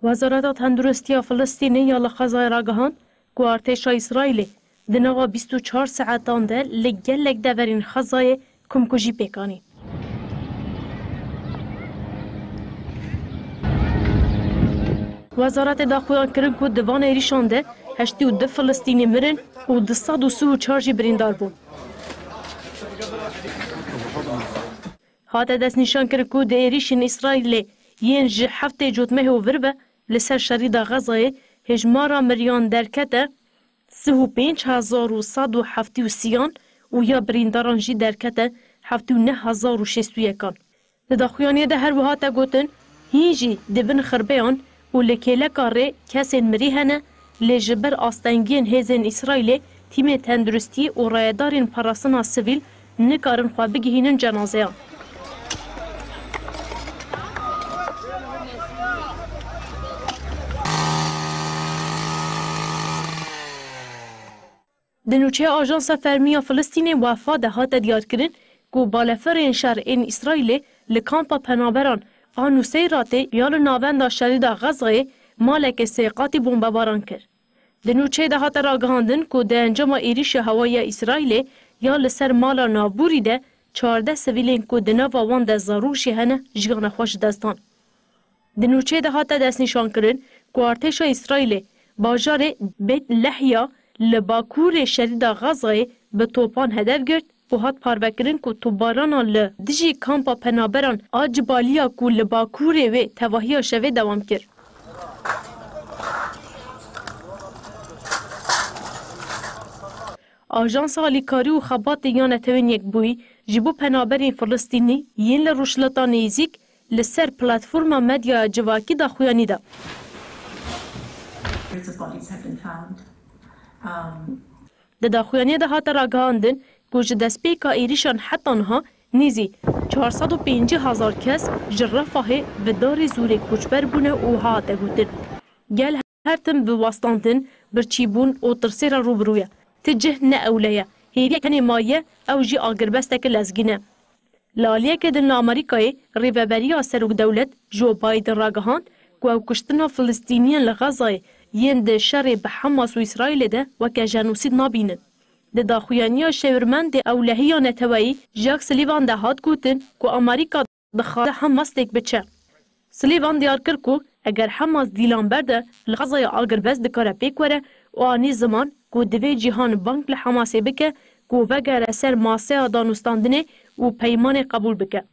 Wezareta Tenduristiya Filistînê ya li Xezayê ragihand ku artêşa Îsraîlê di nava bîst û çar saetan de li gelek deverên Xezayê komkujî pêk anî. Wezaretê da xuyan kirin ku di van êrîşan de heştê û du Filistînî mirin û du sed û sî û çar jî birîndar bûn. Hate destnîşankirin ku di êrîşên Îsraîlê yên ji heftê cotmehê û vir ve li ser şerîda Xezayê hêjmara miriyan derkete sih û pênc hezar û sed û heftê û sî an û ya birîndaran jî derkete heftê û neh hezar û şêst û yekan. Di daxuyaniyê de her wiha te gotin, hîn jî di bin xirbeyan û li kêleka rê kesên mirî hene, lê ji ber astengiyên hêzên Îsraîlê tîmên tenduristî û rayedarên parastina sivîl nikarin xwe bigihînin cenazeyan. Di nûçeya Ajansa Fermî ya Filistînê Wafa de hate diyarkirin ku balefirên şer ên Îsraîlê li kampa penaberan a Nuseyratê ya li navenda şerîda Xezayê maleke sê qatî bombebaran kir. Di nûçeyê de hate ragihandin ku di encama êrîşa hewayî ya Îsraîlê ya li ser mala navbûrî de çardeh sivîlên ku di nava wan de zarok jî hene, jiyana xwe ji dest dan. Di nûçeyê de hate destnîşankirin ku artêşa Îsraîlê bajarê Beit Lehya li bakurê şerîda Xezayê bi topan hedef girt û hat parvekirin ku topbarana li dijî kampa penaberan a Cibaliya ku li bakurê wê tevahiya şevê dewam kir. Ajansa Alîkarî û Xebatê ya Netewên Yekbûyî ji bo penaberên Filistînî yên li Rojhilata Nêzîk li ser platforma medyaya civakî daxuyanî da. Di daxuyaniyê de hate ragihandin ku ji destpêka êrîşan heta niha nêzî çar sed û pêncî hezar kes ji Refahê bi darê zorê koçber bûne û hate gotin, gel her tim bi westandin, birçîbûn û tirsê re rû bi rû ye. Ti cih ne ewle ye. Hêviyek tenê maye, ew jî agirbesteke lezgîn e. Li aliyeke din li Amerîkayê, rêveberiya Serokdewlet Joe Biden ragihand ku ew kuştina Filistîniyan li Xezayê yên di şerê bi Hamas û Îsraîlê de weke jenosîd nabînin. Di daxuyaniya şêwirmendê ewlehiya neteweyî Jack Sullivan de hat gotin ku Amerîka dixwaze Hamas têk biçe. Sullivan diyar kir ku eger Hamas dîlan berde, li Xezayê agirbest dikare pêk were û anî ziman ku divê cîhan bang li Hamasê bike ku vegere ser maseya danûstandinê û peymanê qebûl bike.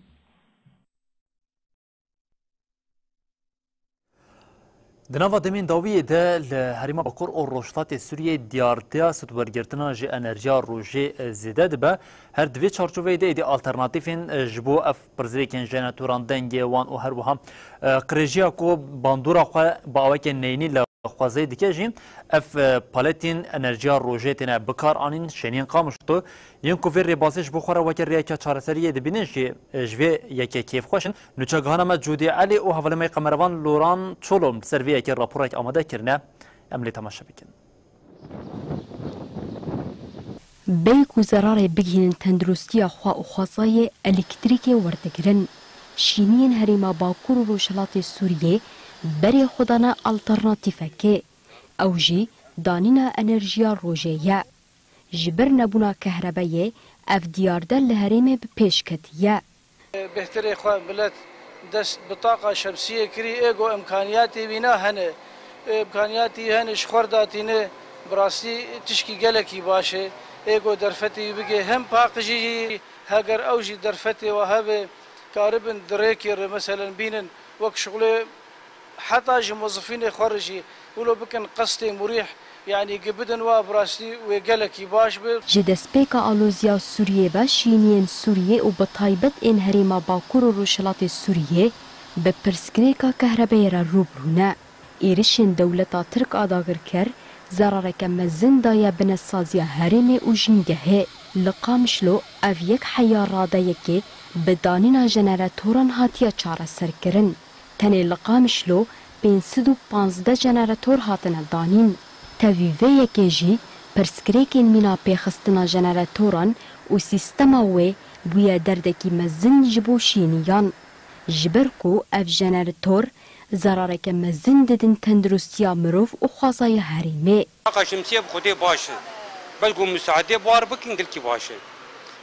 Di nava demên dawiyê de li Herêma Bakur û Rojhilatê Sûriyê diyartiya sudwergirtina ji enerjiya rojê zêde dibe. Her di vê çarçoveyê de êdî alternatîfên ji bo ev pirsgirêkên jeneratoran dengê wan û her wiha, e, qirêjiya ku bandora xwe bi aweke neyînî li xwezayê dike jî, ev, e, paletên enerjiya rojê têne bikaranîn. Şêniyên Qamişlo yên ku vê rêbazê ji bo xwe re weke rêyeke çareseriyê dibînin jî, e, ji vê yekê kêfxweş in. Nûçegihana me Cûdî Elî û hevalê me Qemerevan Loran Çolo li ser vê yekê raporek amade kirine. Em lê temaşe bikin. Bêyî ku zerarê bigihînin tenduristiya xwe û xwezayê elektrîkê werdigirin. Şîniyên Herêma Bakur û Rojhilatê Sûriyê berê xwe dane alternatîfekê. Ew jî danîna enerjiya rojê ye. Ji ber nebûna kehrebeyê ev diyarde li herêmê bi pêş ketiye. Bêhtirê xwe milet dest bi taqa şemsiyê kirî, ê go imkaniyatê wî ne hene. Ê imkaniyatî hene ji xwe re datîne, bi rastî tişkî gelekî baş e. Ê go derfetê wî bigê hem paqijî, heger ew jî derfetê we hebe, karibin di rêkê re meselen bînin wek şixulê. Heta ji muzifînê xwe re jî wilo bikin qestê murîh, yanî gi bidin wa, bi rastî wê gelekî baş be. Ji destpêka aloziya Sûriyê ve şîniyên Sûriyê û bi taybet ên herêma Bakur û Rojhilatê Sûriyê bi pirsgirêka kehrebeyê re rû bi rû ne. Êrişên dewleta Tirk a dagirker zerareke mezin daye binesaziya herêmê û jîngehê. Li Qamişlo ev yek heya radeyekê bi danîna jeneratoran hatiye çareserkirin. Tenê li Qamişlo pênc sed û panzdeh jenerator hatine danîn. Tevî vê yekê jî pirsgirêkên mîna pêxistina jeneratoran û sîstema wê bûye derdekî mezin ji bo şîniyan. Ji ber ku ev jenerator zerareke mezin didin tenduristiya mirov û xwezaya herêmê. Taqa şemsiye bi xwedê baş e. Belkû musaedê bar bikin gelkî baş e.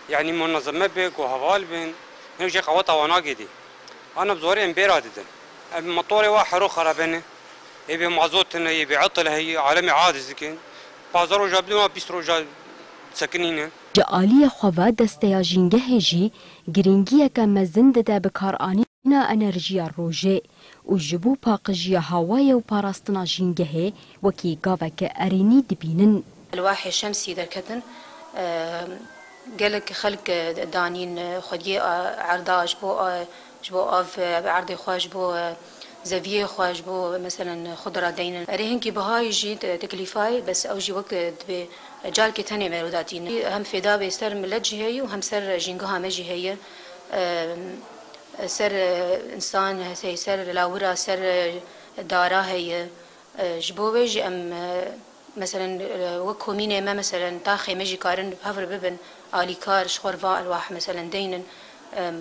Yanî munezeme be, ku heval bin, hinek jê qeweta wan nagê dî. Ana bi zorê em bêra didin. Em motorê wa hero xerabene. Ê bê mazot tine, ê bê etil heye, alemê aciz dikin. Pazdeh roja bidin wa bîst roja sekinîne. Ji aliyê xwe ve desteya jîngehê jî girîngiyeke mezin dide bikaranîna enerjiya rojê û ji bo paqijiya hewayê û parastina jîngehê wekî gaveke erênî dibînin. Elwahê şemsî derketin, e, gelek xelk, e, danîn, e, xwediyê, e, erda ji bo, e, ji bo av, e, erdê xwe, ji bo, e, zeviyê xwe, ji bo, e, meselen, xwe diradeynin. Erê hinkî bihayî jî te-, teklîfayê, bes ew jî wek, e, dibê, e, carkê tenê me rûdatîne. Hem fêda bê ser milet jî heye û hem ser jîngeha me jî heye. E, ser, e, însan, ser lawira, ser, e, dara heye. E, ji bo wê jî em, e, meselen, e, wek komînê me, meselen, taxê me jî karin bi hev re bibin alîkar, ji xwe re va elwah, meselen, deynin. Em,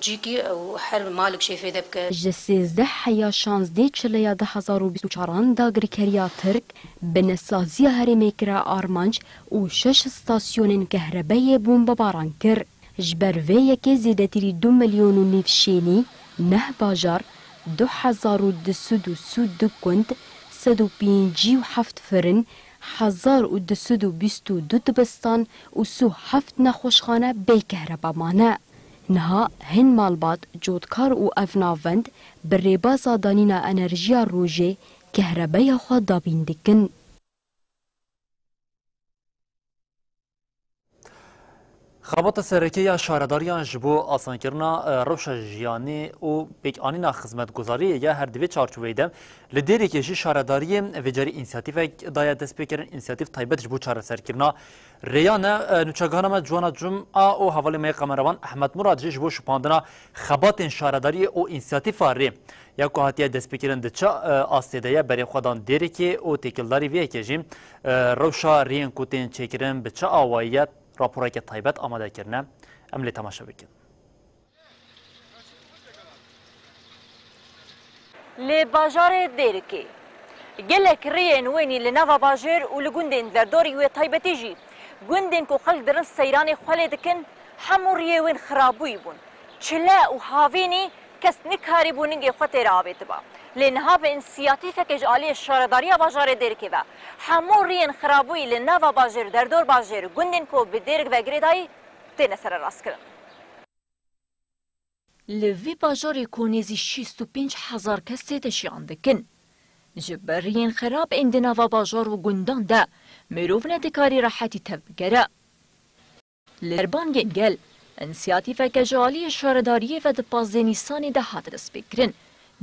Cîkî û her malik jê fêde bike. Ji sêzdeh heya şazdê çileya du hezar û bîst û çaran dagirkeriya Tirk bi nesaziya herêmê kire armanc û şeş stasyonên kehrebeyê bombebaran kir. Ji ber vê yekê zêdetirî du milyon û nîv şênî, neh bajar, du hezar û du sed û sî û du gund, sed û pêncî û heft firin, hezar û du sed û bîst û du dibistan û sî û heft nexweşxane bê kehreba mane. Niha hin malbat, cotkar û ev navend bi rêbasa danîna enerjiya rojê kehrebeya xwe dabîn dikin. Xebata sereke ya şaredariyan ji bo asankirina, e, rewşa jiyanê û pêkanîna xizmetguzariyê ye. Her di vê çarçoveyê de li Dêrikê jî şaredariyê vê carî însiyatîfek daye destpêkirin, însiyatîf taybet ji bo çareserkirina rêya ne. E, nûçegihana me Ciwana Cuma û hevalê me yê kameraman Ehmed Murad jî ji bo şopandina xebatên şaredariyê û însiyatîfa rê ya ku hatiye destpêkirin di çi, e, astê de ye, berê xwe dan Dêrikê û têkildarî vê yekê jî, e, rewşa rêyên ku tên çêkirin bi çi awayî ye, raporeke taybet amade kirine. Em lê temaşe bikin. Li bajarê Dêrikê gelek rêyên wênî li nava bajêr û li gundên derdorî wê taybetî jî gundên ku xelk dirin seyranê xwe lê dikin, hemû rêyê wên xirabûyî bûn. Çile û havînî kes nikarîbû ningê xwe têra avêtiba. Lê niha bi însiyatîfeke ji aliyê şaredariya bajarê Dêrikê ve hemû rêyên xirabûyî li nava bajêr, derdor bajêr, gundên ku bi Dêrik ve girêdayî têne sererastkirin. Li vî bajarê ku nêzî şêst û pênc hezar kes tê de jiyan dikin, ji ber rêyên xirab ên di nava bajar û gundan de mirov nedikarî rehetî tev bigere. Li derbangên gel, însiyatîfeke ji aliyê şaredariyê ve di pazdeh Nîsanê de hat destpêkirin,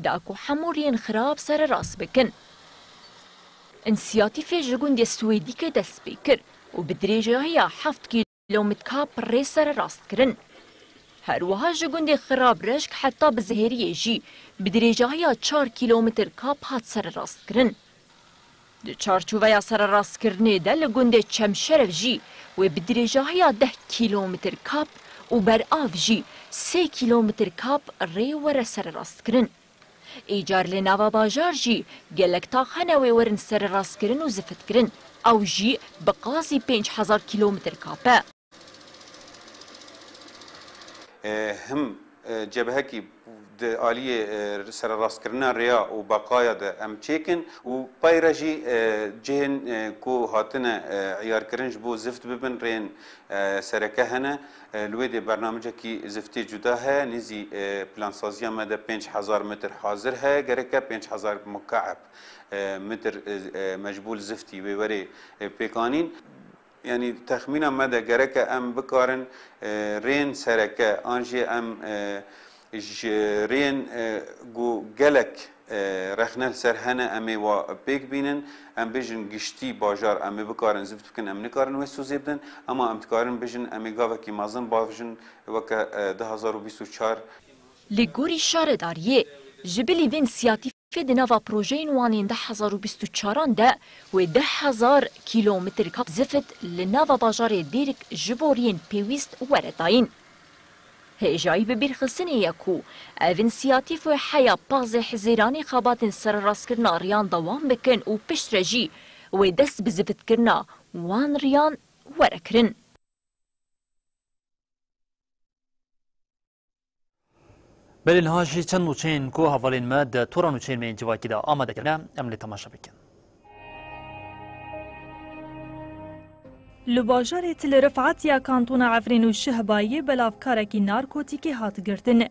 da ku hemû rêyên xirab sererast bikin. Însiyatîfê ji gundê Swêdîkê dest pê kir û bi dirêjahiya heft kîlometr kap rê sererast kirin. Her wiha ji gundê Xirabreşk heta bi Zihêriyê jî bi dirêjahiya çar kîlometr kap hat sererast kirin. Di çarçoveya sererastkirinê de li gundê Çemşerev jî wê bi dirêjahiya deh kîlometr kap û berav jî sê kîlometr kap rê were sererastkirin. Îcar li nava bajar jî gelek tax hene wê werin sererastkirin û zifitkirin. Ew jî bi qasî pênc hezar kîlometr kap e. E, him, e, cebhekî di aliyê, e, sererastkirina rêya û beqaya de em çêkin û pey re jî, e, cihên, e, ku hatine, e, eyarkirin ji bo zift bibin, rêyên, e, sereke hene. E, li wê dê bernamecekî ziftê cuda heye. Nêzî, e, plansaziya me de pênc hezar metr hazir heye. Gereke pênc hezar mukaeb, e, metr, e, e, me ji bo li ziftî wê werê, e, pêkanîn. Yanî texmîna me de gereke em bikarin, e, rêyên sereke an jî em, e, ji rêyên, e, ku gelek, e, rexne li ser hene, em ê wa pêk bînin. Em bêjin giştî bajar em ê bikarin zift bikin, em nikarin wê sozê bidin. Ema em dikarin bêjin em ê gavekî mezin bavêjin weke, e, du hezar û bîst û çar. Li gorî şaredariyê, ji bilî vê însiyatîfê di nava projeyên wan ên du hezar û bîst û çaran de wê deh hezar kîlometr kap zifit li nava bajarê Dêrik ji bo rêyên pêwîst were dayîn. Hêjayî bibîrxistinê ye ku ev însiyatîf wê heya pazdeh Hizîranê xebatên sererastkirina riyan dewam bikin û piştre jî wê dest bi zivitkirina wan riyan were kirin. Belê niha jî çend nûçeyên ku hevalên me di tora nûçeyên me yên civakî de amade kirine, em lê temaşe bikin. Li bajarê Til Rifat ya kantona Efrîn û Şehbayê belavkarekî narkotîkê hat girtin.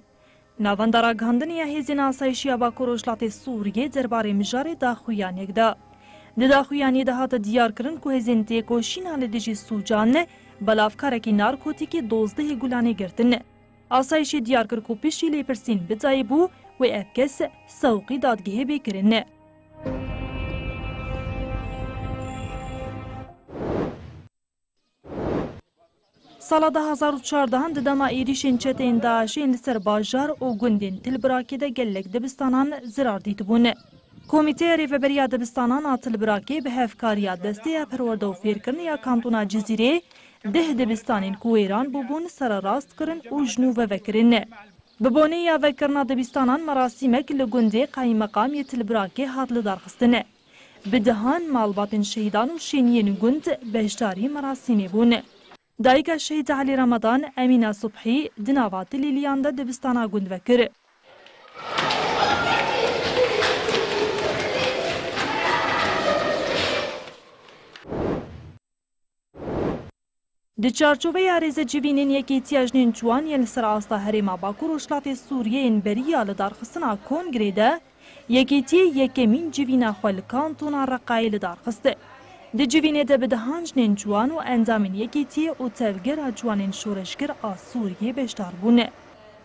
Navenda ragihandinê ya Hêzên Asayişî ya Bakur Rojhilatê Sûriyê derbarê mijarê daxuyaniyek da. Di daxuyaniyê de hate diyarkirin ku hêzên têkoşîna li dijî sûcan belavkarekî narkotîkê dozdehê gulanê girtin. Asayişê diyar kir ku piştî lêpirsîn bi dayî bû, wê ev kes sewqî dadgehê bê kirin. Sala du hezar û çardehan di dema êrîşên çeteyên DAIŞ'ê li ser bajar û gundên Til Birakê de gelek dibistanan zirar dîtibûn. Komîteya Rêveberiya Dibistanan a Til Birakê bi hevkariya Desteya Perwerde û Fêrkirinê ya Kantona Cizîrê deh dibistanên ku wêran bûbûn sererast kirin û ji nû vevekirin. Bi bonê ya vekirina dibistanan merasîmek li gundê Qaymeqam yê Tilbirakê hat lidarxistin. Bi dehan malbatên şehîdan û şêniyên gund beşdarî merasîmê bûn. Dayika Şehîd Elî Ramadan, Emîna Subhî, di nava tilîliyan de dibistana gund vekir. Di çarçoveya rêzecivînên Yekîtiya Jinên Ciwan yên li ser asta Herêma Bakur Rojhilatê Sûriyê yên berî ya lidarxistina kongrê de, Yekîtiyê yekemîn civîna xwe li kantona Reqayê lidarxist. Di civînê de bi dehan jinên ciwan û endamên Yekîtiyê û Tevgera Ciwanên Şoreşger a Sûriyê beşdar bûn.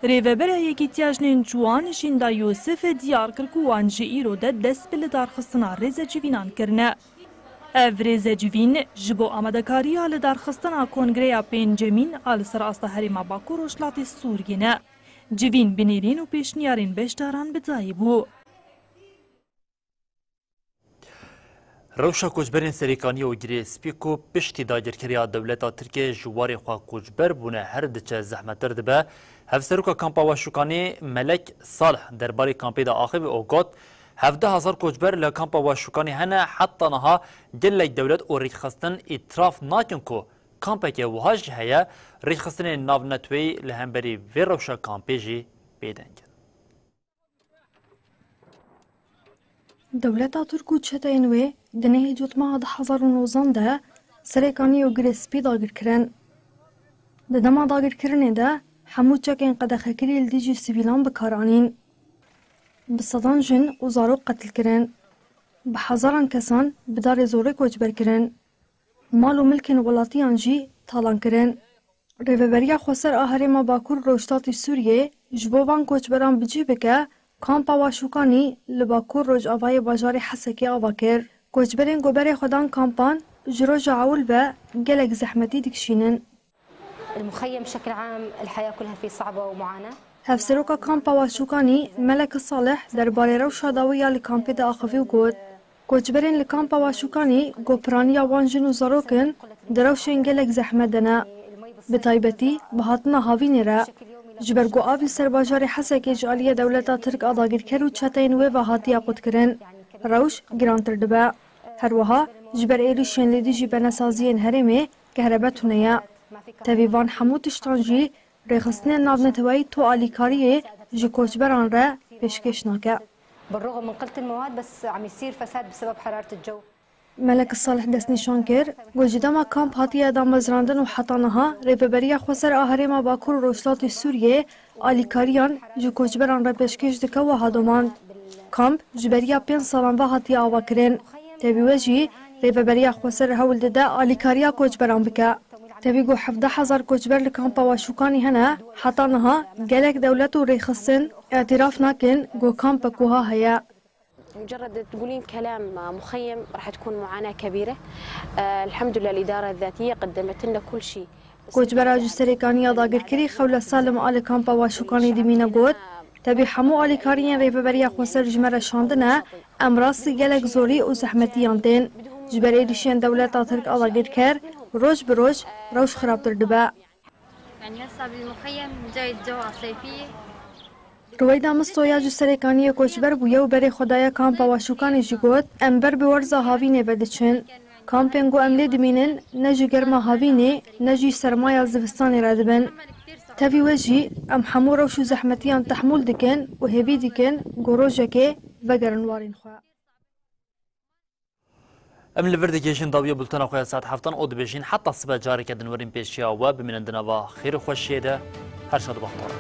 Rêvebera Yekîtiya Jinên Ciwan Jînda Yûsif diyar kir ku wan ji îro de dest bi lidarxistina rêzecivînan kirine. Ev rêzecivîn ji bo amadekariya lidarxistina kongreya pêncemîn a li ser asta Herêma Bakur Rojhilatê Sûriyê ne. Civîn bi nêrîn û pêşniyarên beşdaran bi dayî bû. Rewşa koçberên Serêkaniyê û Girê Spî ku piştî dagirkeriya dewleta Tirkiyê ji warê xwe koçber bûne her diçe zehmettir dibe, Hevseroka Kampa Waşûkanê Melek Salih derbarê kampê de axivî û got, hevdeh hezar koçber li Kampa Waşûkanê hene, heta niha gelek dewlet û rêkxistin îtiraf nakin ku kampeke wiha jî heye, rêkxistinên navneteweyî li hemberî vê rewşa kampê jî bêdeng in. Dewleta Tirk û çeteyên wê di nehê Cotmeha du hezar û nozan de Serêkaniyê û Girê Spî dagir kirin. Di dema dagirkirinê de hemû çekên qedexekirî li dijî sivîlan bi kar anîn. Bi sedan jin û zarok qetil kirin. Bi hezaran kesan bi darê zorê koçber kirin. Mal û milkên welatiyan jî talan kirin. Rêveberiya Xweser a Herêma Bakur Rojhilatê Sûriyê ji bo van koçberan bi cih bike, kampa Waşûkanî li Bakur Rojavayê bajarê Hesekê ava kir. Koçberên ku berê xwe dan kampan ji roja ewil ve gelek zehmetî dikişînin. المخيم بشكل عام الحياة كلها فيه صعبة ومعاناة. Hevseroka Kampa Waşûkanî Melek Salih derbarê rewşa dawî ya li kampê de axivî û got, koçberên li Kampa Waşûkanî ku piraniya wan jin û zarok in, di rewşên gelek zehmet de ne. Bi taybetî bi hatina havînê re. Ji ber ku av li ser bajarê Hesekê ji aliyê dewleta Tirk a dagirker û çeteyên wê ve hatiye qutkirin, rewş girantir dibe. Her wiha ji ber êrîşên li dijî benesaziyên herêmê kehrebe tune ye. Tevî van hemû tiştan jî rêxistinên navneteweyî tu alîkariyê ji koçberan re pêşkêş nake. بالرغم من قلة المواد بس عم يصير فساد بسبب حرارة الجو. Melek Salih destnîşan kir, got ji dema kamp hatiye damezrandin û heta niha Rêveberiya Xweser a Herêma Bakur û Rojhilatê Sûriyê alîkariyan ji koçberan re pêşkêş dike wiha domand. Kamp ji beriya pênc salan ve hatiye avakirin. Tevî we jî Rêveberiya Xweser hewl dide alîkariya koçberan bike. Tevî ku hevdeh hezar koçber li kampa Waşûkanî hene, heta niha gelek dewlet û rêxistin îtiraf nakin ku kampek wiha heye. مجرد تقولين كلام مخيم راح تكون معاناة كبيرة. آه، الحمد لله الإدارة الذاتية قدمت لنا كل شيء. Koçbera ji Serêkaniya dagirkirî Xewla Salim a li kampa Waşûkanî dimîne got, tevî hemû alîkariyên Rêveberiya Xweser ji me re şandine, em rastî gelek zorî û zehmetiyan tên. Ji ber êrîşên dewleta Tirk a dagirker, roj bi roj rewş xirabtir dibe. يعني هسه بالمخيم جاي الجو عصيفية. Ruweyda Misto ya ji Serêkaniyê koçber bûye û berê xwe daye kampa Waşûkanê jî got, em ber bi werza havînê ve diçin. Kampên ku em lê dimînin ne ji germa havînê ne jî sermaya zivistanê re dibin. Tevî we jî em hemû rewş û zehmetiyan tehmûl dikin û hêvî dikin ku rojekê vegerin warên xwe. Em li vir digihîjin dawiya bultena xwe ya saet heftan û dibêjin heta sibe careke din werin pêşiya we, bimînin di nava xêr û xweşiyê de. Her şad û bextewar.